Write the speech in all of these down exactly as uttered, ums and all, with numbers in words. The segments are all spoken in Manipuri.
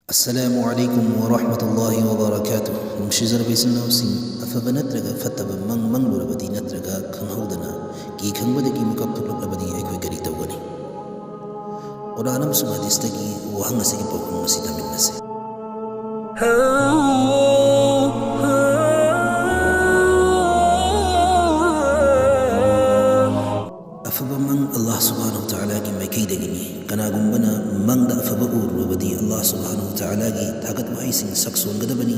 ꯑꯁꯂꯥꯃꯨ ꯑꯂꯥꯏꯀꯨꯝ ꯋꯥꯔꯍꯃꯇꯨꯜꯂꯥꯍꯤ ꯋꯥꯕꯔꯀꯥꯇꯨ꯫ ꯅꯨꯡꯁꯤꯖꯔꯕ ꯏꯆꯤꯟ ꯏꯅꯥꯎꯁꯤꯡ, ꯑꯐꯕ ꯅꯠꯇ꯭ꯔꯒ ꯐꯠꯇꯕ ꯃꯪ ꯃꯪꯂꯨꯔꯕꯗꯤ ꯅꯠꯇ꯭ꯔꯒ ꯈꯪꯍꯧꯗꯅ ꯀꯤ ꯈꯪꯕꯗꯒꯤ ꯃꯤꯀꯞ ꯊꯣꯛꯂꯛꯂꯕꯗꯤ ꯑꯩꯈꯣꯏ ꯀꯔꯤ ꯇꯧꯒꯅꯤ? ꯀꯨꯔꯥꯟ ꯑꯃꯁꯨꯡ ꯍꯗꯤꯁꯇꯒꯤ ꯋꯥꯍꯪ ꯑꯁꯤꯒꯤ ꯄꯥꯎꯈꯨꯝ ꯑꯁꯤ ꯇꯝꯃꯤꯟꯅꯁꯤ꯫ ꯑꯐꯕ ꯃꯪ ꯑꯜꯂꯥꯍ ꯁꯨꯕꯍꯥꯅꯍꯨ ꯋ ꯇꯥꯂꯥꯒꯤ ꯃꯥꯏꯀꯩꯗꯒꯤꯅꯤ꯫ ꯀꯅꯥꯒꯨꯝꯕꯅ ꯃꯪꯗ ꯑꯐꯕ ꯎꯔꯨꯔꯕꯗꯤ ꯑꯜꯂꯥꯍ ꯁꯨꯕꯍꯥꯅꯍꯨ ꯋ ꯇꯥꯂꯥꯒꯤ ꯊꯥꯒꯠ ꯋꯥꯍꯩꯁꯤꯡ ꯁꯛ ꯁꯣꯟꯒꯗꯕꯅꯤ꯫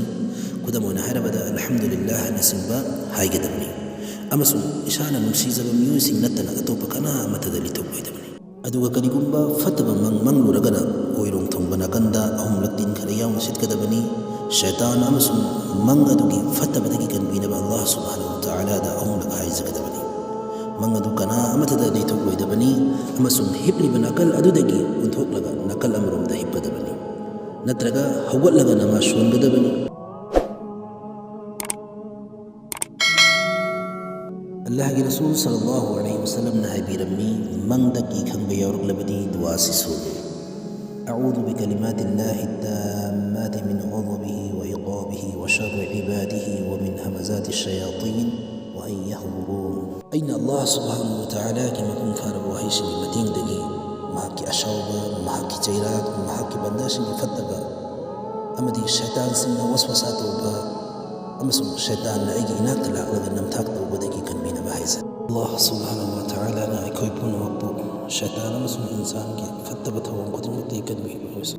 ꯈꯨꯗꯝ ꯑꯣꯏꯅ ꯍꯥꯏꯔꯕꯗ, "ꯑꯜꯍꯝꯗꯨꯂꯤꯜꯂꯥꯍꯅꯆꯤꯡꯕ ꯍꯥꯏꯒꯗꯕꯅꯤ꯫ ꯑꯃꯁꯨꯡ ꯏꯁꯥꯅ ꯅꯨꯡꯁꯤꯖꯕ ꯃꯤꯑꯣꯏꯁꯤꯡ ꯅꯠꯇꯅ ꯑꯇꯣꯞꯄ ꯀꯅꯥ ꯑꯃꯠꯇꯗ ꯂꯤꯊꯣꯛꯂꯣꯏꯗꯕꯅꯤ"꯫ ꯑꯗꯨꯒ ꯀꯔꯤꯒꯨꯝꯕ ꯐꯠꯇꯕ ꯃꯪ ꯃꯪꯂꯨꯔꯒꯅ ꯑꯣꯏꯔꯣꯡ ꯊꯣꯡꯕ ꯅꯥꯀꯟꯗ ꯑꯍꯨꯝꯂꯛ ꯇꯤꯟ ꯈꯔ ꯌꯥꯎꯅ ꯁꯤꯠꯀꯗꯕꯅꯤ꯫ ꯁꯩꯇꯥꯟ ꯑꯃꯁꯨꯡ ꯃꯪ ꯑꯗꯨꯒꯤ ꯐꯠꯇꯕꯗꯒꯤ ꯀꯟꯕꯤꯅꯕ ꯑꯜꯂꯥꯍ ꯁꯨꯕꯍꯥꯅꯍꯨ ꯋ ꯇꯥꯂꯥꯗ ꯑꯍꯨꯝꯂꯛ ꯍꯥꯏꯖꯒꯗꯕꯅꯤ꯫ ꯃꯪ ꯑꯗꯨ ꯀꯅꯥ ꯑꯃꯠꯇꯗ ꯂꯤꯊꯣꯛꯂꯣꯏꯗꯕꯅꯤ ꯑꯃꯁꯨꯡ ꯍꯤꯞꯂꯤꯕ ꯅꯥꯀꯜ ꯑꯗꯨꯗꯒꯤ ꯑꯣꯟꯊꯣꯛꯂꯒ ꯅꯥꯀꯜ ꯑꯃꯔꯣꯝꯗ ꯍꯤꯞꯀꯗꯕꯅꯤ꯫ ꯅꯠꯇ꯭ꯔꯒ ꯍꯧꯒꯠꯂꯒ ꯅꯃꯥꯖ ꯁꯣꯟꯒꯗꯕꯅꯤ꯫ ꯑꯜꯂꯥꯍꯒꯤ ꯔꯁꯨꯜ ꯁꯜꯂꯜꯂꯥꯍꯨ ꯑꯂꯩꯍꯤ ꯋꯁꯜꯂꯝꯅ ꯍꯥꯏꯕꯤꯔꯝꯃꯤ, ꯃꯪꯗ ꯀꯤ ꯈꯪꯕ ꯌꯥꯎꯔꯛꯂꯕꯗꯤ ꯗꯨꯋꯥꯁꯤ ꯁꯣꯜꯂꯨ: "أعوذ بكلمات الله التامات من غضبه وعقابه وشر عباده ومن همزات الشياطين وأن يحضرون"꯫ ꯑꯩꯅ ꯑꯜꯂꯥꯍ ꯁꯨꯕꯍꯥꯅꯍꯨ ꯋ ꯇꯥꯂꯥꯒꯤ ꯃꯄꯨꯡ ꯐꯥꯔꯕ ꯋꯥꯍꯩꯁꯤꯡꯒꯤ ꯃꯇꯦꯡꯗꯒꯤ ꯃꯍꯥꯛꯀꯤ ꯑꯁꯥꯎꯕ, ꯃꯍꯥꯛꯀꯤ ꯆꯩꯔꯥꯛ, ꯃꯍꯥꯛꯀꯤ ꯕꯟꯗꯥꯁꯤꯡꯒꯤ ꯐꯠꯇꯕ ꯑꯃꯗꯤ ꯁꯩꯇꯥꯟꯁꯤꯡꯅ ꯋꯥꯁꯋꯥꯁꯥ ꯇꯧꯕ ꯑꯃꯁꯨꯡ ꯁꯩꯇꯥꯟꯅ ꯑꯩꯒꯤ ꯏꯅꯥꯛꯇ ꯂꯥꯛꯂꯒ ꯅꯝꯊꯥꯛ ꯇꯧꯕꯗꯒꯤ ꯀꯟꯕꯤꯅꯕ ꯍꯥꯏꯖꯩ꯫ ꯑꯜꯂꯥꯍ ꯁꯨꯕꯍꯥꯅꯍꯨ ꯋ ꯇꯥꯂꯥꯅ ꯑꯩꯈꯣꯏ ꯄꯨꯝꯅꯃꯛꯄꯨ ꯁꯩꯇꯥꯟ ꯑꯃꯁꯨꯡ ꯏꯟꯁꯥꯟꯒꯤ ꯐꯠꯇꯕ ꯊꯧꯑꯣꯡ ꯈꯨꯗꯤꯡꯃꯛꯇꯒꯤ ꯀꯟꯕꯤꯕ ꯑꯣꯏꯁꯅꯨ꯫